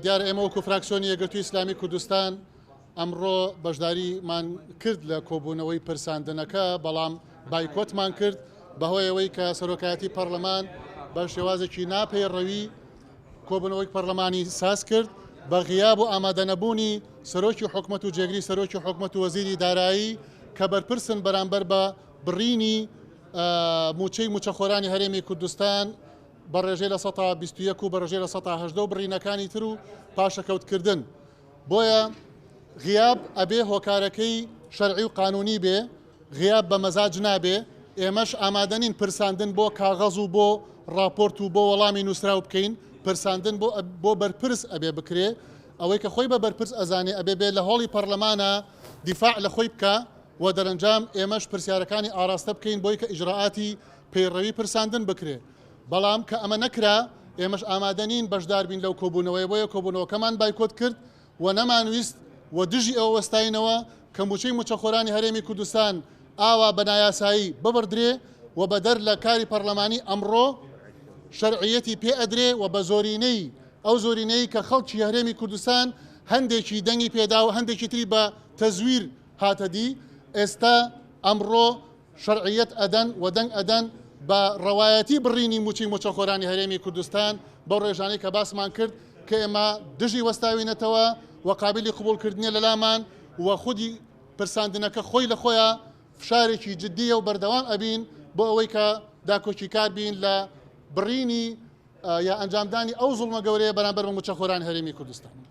دیارە ئێمە وەکو فراکسیۆنی یەکگرتووی ئیسلامی کوردستان ئەمڕۆ بەشداریمان کرد لە کۆبوونەوەی پرساندنەکە، بەڵام بایکۆتمان کرد بەهۆی ئەوەی کە سەرۆکایەتی پەرلەمان بە شێوازێکی ناپەیڕەوی کۆبوونەوەی پەرلەمانی ساز کرد بە غیاب و ئامادەنەبوونی سەرۆکی حکومەت و جێگری سەرۆکی حکومەت و وەزیری دارایی کە بەرپرسن بەرامبەر بە بڕینی موچەی موچەخۆرانی هەرێمی کوردستان بە ڕێژەی 21% و بە ڕێژەی 18% و بڕینەکانی تر و پاشەکەوتکردن. بۆیە غیاب ئەبێ هۆکارەکەی شەرعی و قانونی بێ، غیاب بە مەزاج نابێ، ئێمەش ئامادە نین پرساندن بۆ کاغەز و بۆ ڕاپۆرت و بۆ وەڵامی نووسراو بکەین، پرساندن بۆ بۆ بەرپرس ئەبێ بکرێ، ئەوەی کە خۆی بە بەرپرس ئەزانێ ئەبێ بێ لە هۆڵی پەڕلەمانا دیفاع لە خۆی بکا و دەرەنجام ئێمەش پرسیارەکانی ئاڕاستە بکەین بۆی کە ئیجرائاتی پەیڕەوی پرساندن بکرێ. بەڵام کە ئەمە نەکرا ئێمەش ئامادە نین بەشدار بین لەو کۆبوونەوەیە، بۆیە کۆبوونەوەکەمان بایکۆت کرد و نەمانویست و دژی ئەوە وەستاینەوە کە مووچەی مووچەخۆرانی هەرێمی کوردستان ئاوا بە نایاسایی ببڕدرێ و بەدەر لە کاری پەڕلەمانی ئەمڕۆ شەرعیەتی پێ ئەدرێ و بە زۆرینەی ئەو زۆرینەی کە خەڵکی هەرێمی کوردستان هەندێکی دەنگی پێدا و هەندێکی تری بە تەزویر هاتە دی ئێستا ئەمڕۆ شەرعیەت ئەدەن و دەنگ ئەدەن بە ڕەوایەتی بڕینی مووچەی مووچەخۆرانی هەرێمی کوردستان بەو ڕێژانەی کە باسمان کرد کە ئێمە دژی وەستاوینەتەوە و قابیلی قبوڵکردنیە لەلامان و خودی پرساندنەکە خۆی لە خۆیا فشارێکی جدیە و بەردەوام ئەبین بۆ ئەوەی کە داکۆکیکار بین لە بڕینی یا ئەنجامدانی ئەو زوڵمە گەورەیە بەرامبەر بە مووچەخۆرانی هەرێمی کوردستان.